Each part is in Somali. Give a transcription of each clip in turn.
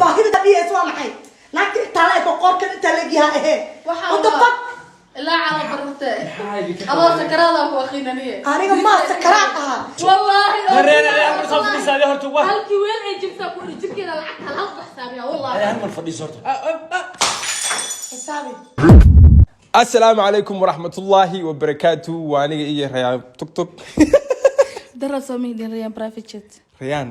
Baahida dhiyaysa waa maxay? Naagta intaa la eko, qoorkan intaa la egyaha ahee. What the fuck? Ilaa cala barate adoo sakaraada ku aqiinaniye. Aniga maa sakaraad ahaa. Wallaahi. Mareer, hal mar soo fadhiisa adiga horta, waa. Halkii weel ay jirtaa ku iri jirkeeda lacagta hal ku xisaabiya, wallaahi. Hal mar fadhiiso horta. Xisaabi. Asalaamu calaykum waraxmatullaahi wabarakaatu. Waa aniga iyo Rayaan Tugtug. Dara soo mihdin Rayaan private jet. Rayaan,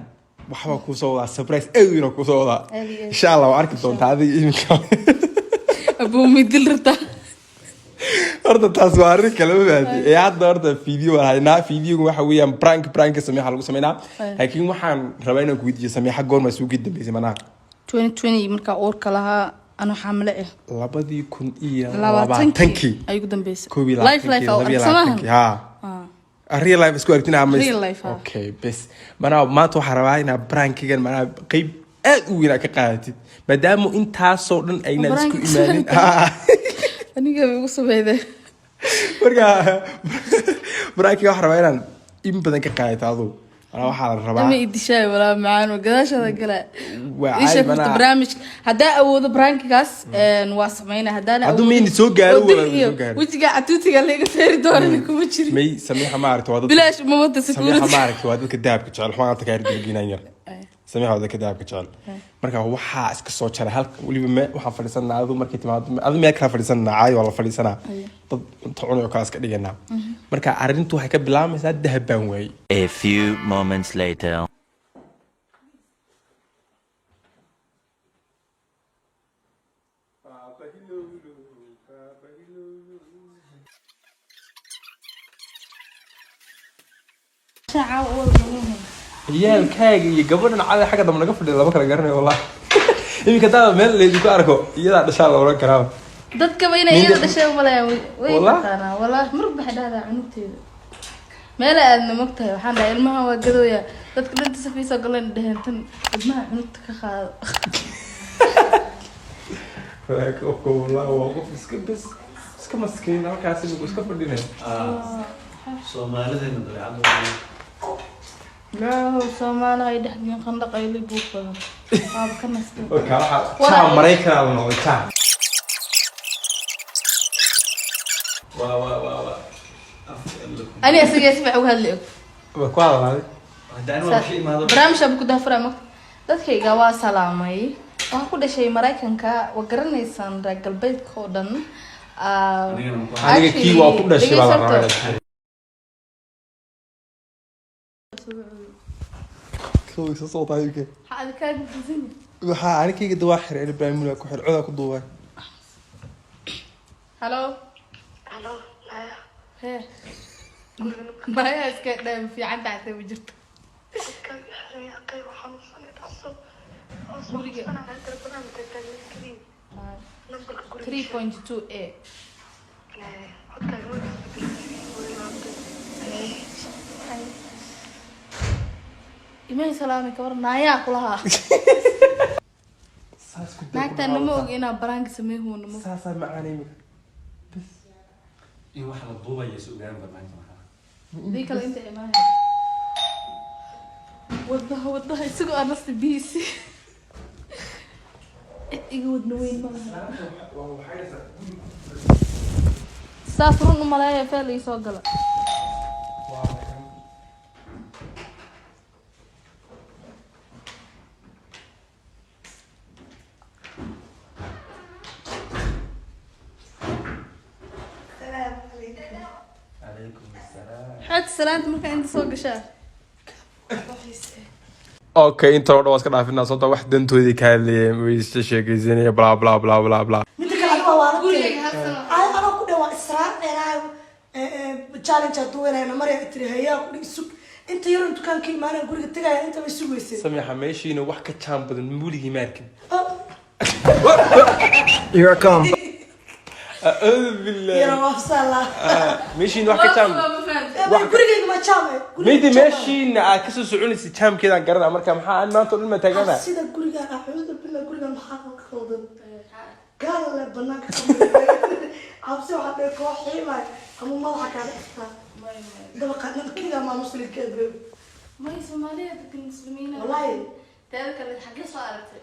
waxbaa kuusoo wadaa, surprise aad weyn oo kuusoo wadaa. Aad iyo aad. Insha Allah waa arki doontaa adiga iminka. Abuu, midil rabtaa? Horta taas waa arrin kale, ma fahanti? Ee hadda horta video waan haynaa. Videogu waxa weeyaan prank. Pranka Sameexa lagu sameynaa, laakiin waxaan rabaa inaan ku weydiiyo, Sameexa, goorma suuqii dambeysay manaha? 2020 markaa uurka lahaa, anoo xaamile ah. 2020-kii. Ay ugu dambeysay. Koob iyo life life labaatankii, oo 22-kii. samahan. Ha, real life isku aragtina ama Real life, ha. Okay, bes manaa maanta waxaan rabaa inaad prankigan manaa qeyb aad u weyn aad ka qaadatid, maadaama intaasoo dhan aynaan isku Prank imaanin. Aniga bay ugu sameeyday. Marka prankiga waxaan rabaa inaan in badan ka qaadato adugu. Manaa waxaa la rabaa Ama idishaay walaa macaan oo gadaashaada gala. Waa ii sheeg caadi, horta. Barnaamij haddaa awoodo prankigaas waa sameynaa, haddaana Hadduu awoodin- mayni soo gaaro, oo dil walaa iyo soo gaaro. Wejiga catuutiga laga feeri doonana kuma jiri. May, Samiixa ma aragta, waa dadka Bilaash uma wada Samiixa security. ma aragta, waa dadka dahabka jecel. Xumaanta kaa ridilgiinaan yar. Samiixa waa dadka dahabka jecel. Marka waxaa iska soo jaray halka weliba me waxaan fadhiisanaa adu markay timaado, adu meel kala fadhiisanaa, caadi waa la fadhiisanaa, dad cunto cunay oo kale iska dhiganaa. Marka arrintu waxay ka bilaabaysaa dahab baan waayey. A few moments later. Ciyaalkaaga iyo gabadhan cadi xagga dambe naga fadhiya lama kala garanayo wallahi. Iminka hadaa meel laydinku arko, iyadaa dhashaa la oran karaa. Dadkaba inay iyada dhashay umalayaan way Wallah? taqaanaa wallah. Mar baxay dhahdaa cunugteeda meel aadna mogtahay. Waxaan dhahay ilmaha waa gadooya, dadka dhanta safiisoo galeen dheheen tan ilmaha cunugta ka qaado. Qofka wallahi waa qof iska bes iska maskiin, halkaas imika iska fadhinaya. Soomaalideena dabeecadooda. Laahow, Soomaaliha ay dhexdiin qandhaq ay li buuq badan waaba ka nastay. Marka waxaa jaa Maraykanaa la noqday jaa. Waa Ani isaga si fiican uga hadli og. Waa ku hadalaaday. Hadda ani waa ka imaado. Barnaamij abu ku daafura magta. Dadkayga waa salaamay. Waxaan ku dhashay Maraykanka, waa garanaysaan reer galbeedka oo dhan. Ah, Anigana ma ku Aniga kii waa ku dhashay baa la dhegeysato. rabaa. Soo soo tahay. Maxaa adiga kaaga buusan? Waxaa anikayga dawaa xiray, Ibrahim ku xir coda ku duubay. Halo. Halo, Maya. Hee. Maya iska dheem fiican tahay ma jirto. Codkaaga xiray, aqay, waxaan xanuunsanay, dhaqso. Oo soo Guriga. xanuunsanahay, telefoonada tagtaagan kaliya. Nambarka guriga. 3.2 A. Codkaaga ma isbedelay, way laabtay. Imay salaami kabar naayaa kulahaa. Saas ku Naagtaan nama og inaa baraanka sameeyhuuna ma. Saasaa macaan imika. Bas. In wax la duubaya is ogaan barnaamijka maxaa. Dii kale inta imaanaya. Wadnaha, wadnaha isagoo aan nasti biisi. Cid iga wadna weyn ma laha. Saas run u maleeya feel ii soo gala. Salaamu calaykum. Calaykum asalaam. Maxaad salaanta markaa inta soo gashaa? Okay, inta oo dhan waa iska dhaafinaa, sababtoo wax dantoodii ka hadlayeen, way isla sheekaysanaya, bla bla bla bla bla. Midda kale, adiga waa waalatay. Gurigayga hal sano. Ay, anoo ku dhawaa israacinaayo challenge hadduu weynayna marya tiri hayaa ku dhig sug inta yaron dukaanka imaanaya, guriga tagaya, inta bay sugaysay. Samiixa, meeshiina wax ka jaan badan weligii ma arkin. Oh, Here I come. Acuudu billahi. Yara waafsala. Meeshiina wax ka jaan Gurigayga ma jaame. Maydi meeshiina aad kasoo soconaysay jaamkeedaan garanaa. Marka maxaa aan maanta o dhan ma taaganaa? Sida gurigaan, acuudu billah, gurigan maxaa ka qaldan? Gaal le banaanka ka cabsi, waxaa dhee koo xiimay ama madaxa kaaga dhigtaa dabaqa dhankiga maa muslimka May, Soomaaliya dadka muslimiina. Wallahi. Teeda kale, xaggee soo aragtay?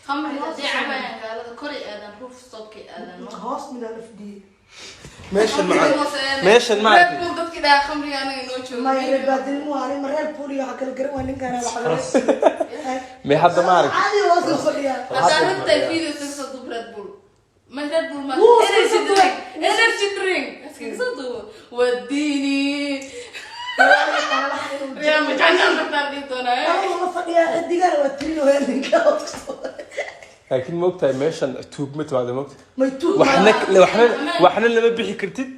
Khamriga haddii cabayaan gaalada koray aadan rooftopkay aadan. Hoos midaa la fadhiyey. Meeshan macaan, meeshan ma Red aragtay. Bull dadkii dhahaa khamriga anaga inoo joogo. May reer baadilmo ani ma reer buul iyo waxa kala garan waa ninkaan la. May hadda ma aragtay. Caadi hoos la fadhiyaa. Haddaa rabtaa video iskaga soo duub Red Bull. Ma Red Bull ma Wuu, iska energy soo duub. drink, energy drink iskaga soo duubo wadini Real Madrid rabtaan dhihi doonaa, eh. Anigu la fadhiyaa xidigana waa tirinooyaa ninka hoos kasoo. Laakiin ma ogtahay meeshan tuug ma timaado, ma ogtahay? May tuug. Waxna lama bixi kartid,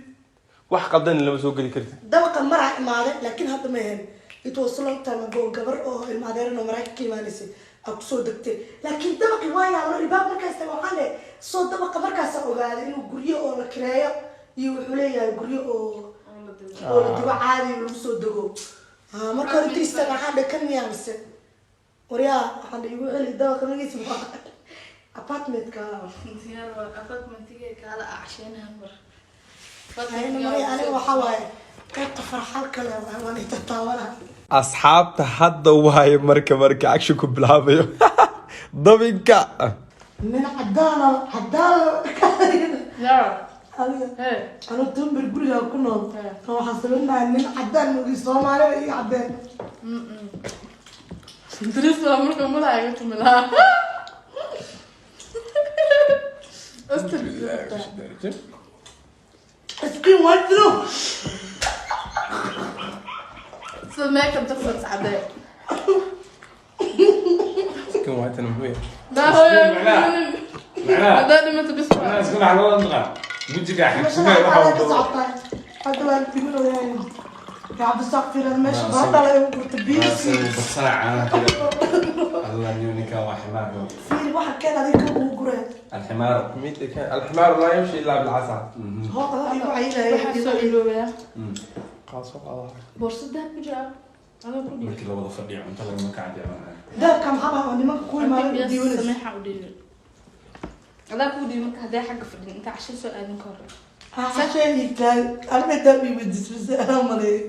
wax qaldan lama soo geli kartid. Dabaqa maraa imaaday, laakiin hadda ma ahayn. It was long time ago. Gabar oo ilma adeeran oo Maraykanka ka imaanaysay aa kusoo degtay, laakiin dabaqi waa yaalo ribaab markaas waxaa le soo dabaqa markaasa ogaaday inuu guryo oo la kireeyo iyo wuxuu leeyahay guryo oo la dego, caadi lagu soo dego. Ah, marka hore inta istaag waxaan dhe kan miyaa mise waryaa waxaan dhe igu celi dabaqa magiisa waa apartmentka. Diyaar waa apartmentiga kaala acsheenahan mar. Ayna maray aniga waxaa waaye qaybta farxal kale waan ita taabanaa. Asxaabta, hadda waaye marka actionku bilaabayo dabinka. Nin cadaana cadaan. Yaa. Adiga. Hey. Anu tumber guriga ku nool oo waxaan samaynayaa nin cadaan mogi Soomaalida iyo cadeen. Idris waa marka madaxa iga tumi lahaa. Astar. Skin white through. Sida makeup dadka cadee. Kan waa tan muxuu yahay? Daa hooyo. Macnaha Haddaa dhimato bis. Macnaha isku dhax loo anqa wejiga meesha xigsiga waxaa waxa ka uu socotaa hadda waan dhimanaya ya Cabdisaaq fiirad meesha baada laga gurta biisi. Badsana caanaha Allah niyo ninkan waa ximaar. Fiir waxa keen adiga ka kugu guraya. Alximaar. Mid kan الحمار لا يمشي الا بالعصا. Hoo adaa igu cayilaya. Waxaa soo iloobayaa. قاص قاضي. Boorso dahab ku jira. Adoo ku dhiib. Markii la wada fadhiyo cunto lagama kacdiyo. Dahabka maxaa baa nimanka ku imaada diiwanaysa? Sameexa u dhiibin. Adaa kuu dhiibin marka haddii xagga fadhin inta casho soo aadin ka hor. Sheegitaay anima dahab ii weydiisay anaa maleeyay.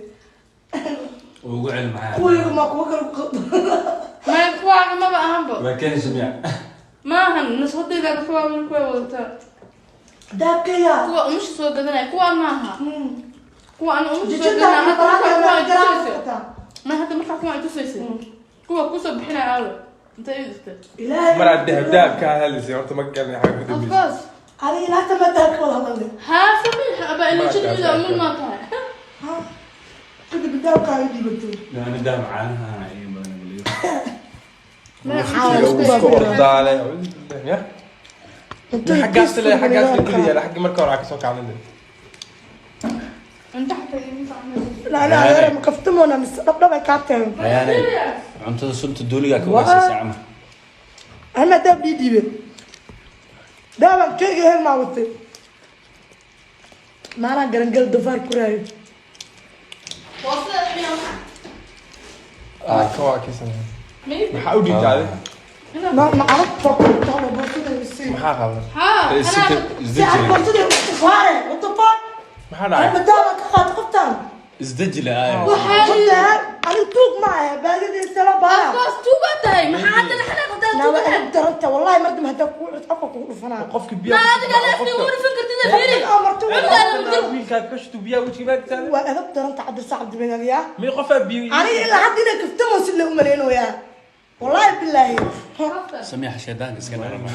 Ugu celi maxaa? Kuwayga ma kuwa kale ku qaldan? Maya, kuwaaga maba ahanba. Waa keeni sumiya. Maahan nuskhadayda kuwaaga kuwa wadataa. Dahabkaya. Kuwa umusha soo gadanaya kuwaan maaha. Kuwa ana umusha soo Jijinta gadanaya hadda markaa kuwaan faraha tusaysa. Ma hadda markaa kuwaan tusaysa. Kuwa kusoo bixinaya aawe. Inta ii dhigtay. Ilaahay. Mar dahab dahab ka hadlaysay horta ma garanay xagga ku Of dambeysay. course. Adiga ilaahta ma dahabka wada hadalne? Haa samiix abaa ila jidida umul maa tahay. Ha, kadib dahabka ay dhiibatay. Ani dahab caanaha iyo badan waliyo. Isku ordaale ya xaggaas le xaggaas le keliya xagga marka hore ka soo kacnay. Inta xataa iigu socnay. La la adeer ma kaftamoona mise dhabdhab ay kaa tahay? Ayaanay cuntada sunta duuliga ka ugaasaysa camal. Anima dahab ii dhiibay, dahabaan keega hel maa watay maanaa garangal dafaar ku raayo. Boorsada miyaa waxa? Ah, ka waa kiisan. Maybe. Maxaa u dhiibtay adiga? Ma ma carab baa ku taalo boorsada si. Maxaa qaldan? Haa. Si aan boorsada faare, what the fuck? Maxaa dhacay? Anima dahabaan ka qaad qoftaan. Isdeji la Waxaa Qoftaan ani tuug ma aha baadidaysa la Of baara. course tuuga tahay. Maxaa hadda la xanaaqdaa Naa tuuga waa tahay? inad daranta wallahi mardam haddaa kugu afka kugu dhufanaa. Qofki Ma biyaha adiga la afka ugu dhufan kartid fiiri. Oo marti Cunugaa lama dil. wiilkaa ka shito biyaha wejiga baad waa edab daranta Cabdisaaq Cabdimegayaa. mi qofaa biyo. Aniga ilaa hadda inay kaftamo si loo malaynayaa wallahi bilaahi. Samiixa shaydaanka iska nacma.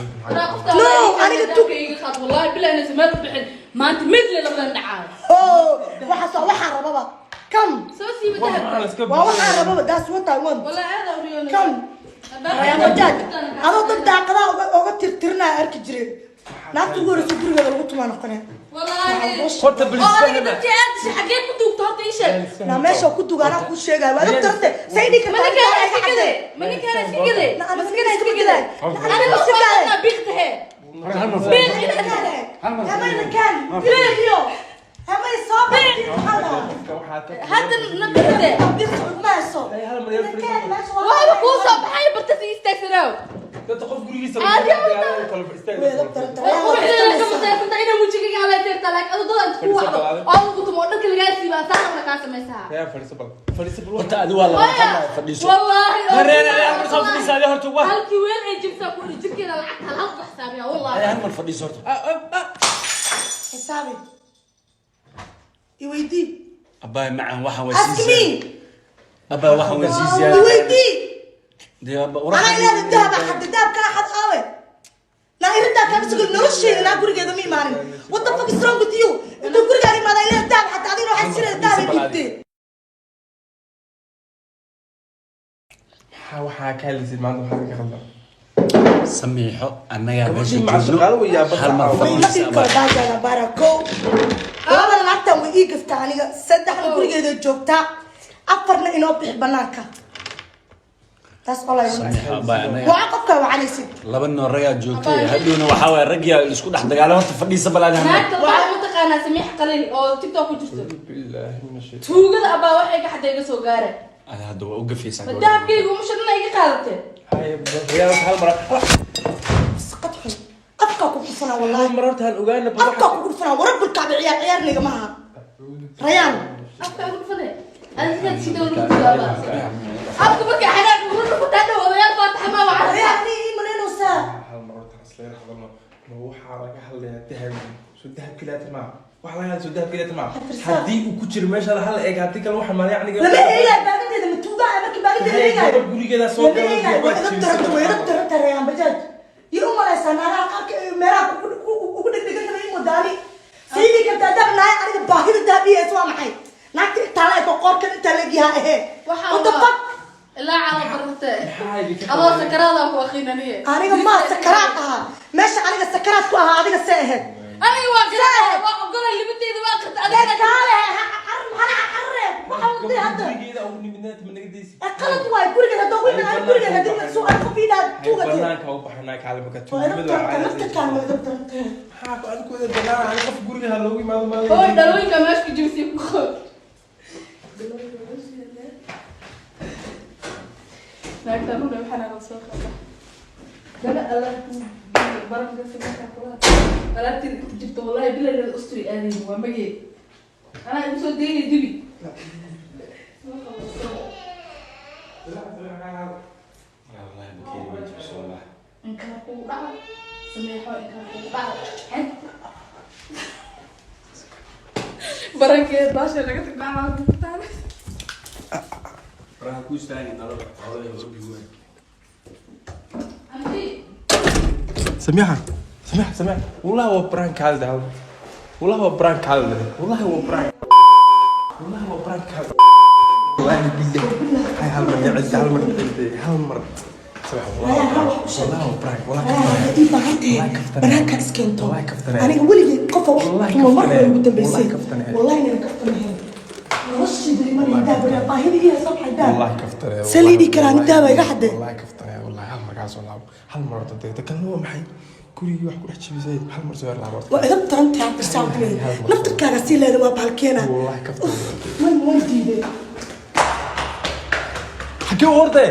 No, aniga iga qaad wallahi billahi inaysan meel u bixin. Maanta mid le labadan dhacaayo. Oh, waxaas waa waxaan rababa kam. Soo siiba dahab. Waa waxaan rababa, that's what I want. Wallahi aad u riyoonaysa. Kam wajaaj adoo dad daaqadaha uga tirtirinaya arki jiray naagta ugu horeysa gurigeeda lagu tumaa noqonaya. Wallahi. Horta bal Oo adiga isfahma. dadkii aad dishay xagee ku duugto horta ii sheeg. Na meesha ku duga anaa kuu sheegaya waa darante say dhigi Ma kartaa ninkaan iska gaday? Ma ninkaan iska gaday? Maskana iska gaday? Aniga soo biiqtahe. Biiq inaad Amay soo baxin hala. Hadda nabadde. Biiq ma hayso. Waaba kuu soo baxay barta si istaagsanaaw. Dadka qof gurigiisa Caadi lagu ah. kala fadhiistaa. Way la tarantay. Quruxdeeda ka masaafanta inay wejigayga haleeteertaa, laakiin adoo dad inta ku wacdo oo lagu tumo oo dhanka lagaa siiba saana kaa samaysaa. Rayaan, fadhiiso bal. Fadhiiso bal. Horta adi waa la maqan, fadhiiso. Wallaahi. Mareen, adiga hal mar soo fadhiisa, adiga horta waa. Halkii weel ay jibsaa ku iri jirkeeda lacagta hal hal ku xisaabiyaa Adi wallaahi. hal mar fadhiiso horta. Xisaabi, iweydii. Abbaay macaan, waxaan way Ask sii me. ziyaada. Abbaay, waxaan way sii ziyaada. Iweydii. Dee abba, Anaa ilaada dahaba xadda, dahabkaa xad aawe. Naa irintaa kaaga sugay nolosheeda, naa gurigeeda ma imaanin. What the fuck is wrong with you? Intuu gurigaaga imaada ilaada dahab xadda, adigna waxaad shirayda dahab ay dhiibtee. Maxaa waxaa ka hadlaysid maanta? Waxaa ka khaldan? Samiixo, annagaa meesha Gabadhii maca joogno. shaqaale way yaabata. Hal mar Way ma fadhiisa, dhihi karo abbaay. baajaaga baara. Kow, labada naagtan way ii gaftaa aniga. Saddexna gurigeeda joogtaa. Afarna inoo bixi banaanka. Taas all I want. Samiixo, abbaay, annagaa Waa qofkaa wacanaysid. laba nin oo ragaa joogtay, hadhowna waxaa waaye ragyaa isku dhex dagaalay. Horta fadhiisa bal adi hal mar. Naagta waxaa mataqaanaa Samiix Qaliil oo TikTok ku jirto. Billaahi min ashaytaan. Tuugada abaa waxay ka xadda iga soo gaaray. Adi hadda waa u gafaysaa Ma gabadha. dahabkayga umusha dhan iga qaadatee. Hay, Rayaan, hal mar. Saqad xun, afkaa ku dhufanaa Hal wallahi. mar horta han ogaana bal. Afkaa kugu dhufanaa warabulkacba. Ciyaar ciyaarniga maaha, Rayaan. Afka ugu dhufane. Adiga sidaad sida ugu jawaabaa. Afka markay xanaaq ugu dhufataa dhow odayaal faataxa maa wacay. Rayaan, ani ii malaynaysaa? Hal mar horta isla hadalno. Ma waxaa laga hadlayaa dahab? Soo dahab keliya tilmaa. Waxaa laga hadlayaa soo dahab keliya tilmaa. Haddii uu ku jiro meesha hal eeg, haddii kale waxa maal yacniga. Lama eegayo baagadeeda. Ma tuugaa markii baagadeeda eegayo? Gabadh gurigeeda soo Lama galay. eegayo. Way edab daranta, way edab daranta. Rayaan Bajaaj iyo u malaysaa naagaha qaarka ee meelaha ugu dhegdhegan kara ii wadaani saydi kartaa dab naaya. Aniga baahida dahab ii hayso waa maxay? Naagta intaa la eko, qoorkan intaa la egyaha ahee. Waxaa What the fuck? Ilaa cala barate. Maxaa idinka Adoo sakaraada ku aqiinaniye. Aniga maa sakaraad ahaa meesha? Aniga sakaraad ku ahaa, adiga see ahayd. Aniga waa garaa, waa ogolay libinteyda, waa qirta adiga. Kaale maxaa carre waxa waday hadda? Gurigeeda ugu nimidna ma naga daysid. Ee, qalad waay gurigeeda haddoo wiil aniga gurigeeda haddii la soo arko fiidaa tuugate. Banaanka u baxnaa kaalmo ka Waa edab tuugmada. daranta naftirkaan, waa edab daranta. Maxaa ku adigu wada banaan ani qof guriga ha loogu imaado ma? Hooy, dhalooyinka meesha ku jibisay ku qor. Naagta runa waxaan aan soo qaba. Dala Allah baranka simanka kula. Alaabteeda inta jirto wallahi bilayda usturi aadayni waa magee. Anaa igu soo daynay dibi. Wallahi bakeeri way jibisay, wallahi. Inkaa kugu dhaco. Sameexo, inkaa kugu dhaco. Xen. Barankeed baasha laga tagnaanaa ku taala. Faraha ku istaagi dhalada, hooyo ogi waay. Amdi. Samiixa, Samiixa, Samiixa, wallahi waa prank hal hal, wallahi waa prank hal, wallahi waa prank, wallahi waa prank hal, wallahi billahi. Hay, hal mar nicid, hal mar nicid, hal mar. Samiixa, wallahi waa prank, wallahi Rayaan, ii baahantahay banaanka iskeento. Wallahi kaftanay. Aniga weligay qofa wax Wallahi tumo mar kaftanay. hore ugu dambeysay. Wallahi kaftanay. Wallahi inaan kaftanahay noloshayda imanaya dahab. Rayaan, baahida ii haysa maxay dahab? Wallahi kaftanay. See lii dhihi karaa ani dahaba iga xadee? Wallahi kaftanay, wallahi. Hal mar kaasoo laabo, hal mar horta degdeg kalna waa maxay gurigii wax ku dhex jebisay? Hal mar soo yar laabo horta. Waa edab darantahay cabdirsaaq dumeed, naftirkaaga sii leeda waa bahalkeena. Wallahi kaftanay. Way diiday. Xagee u ordee?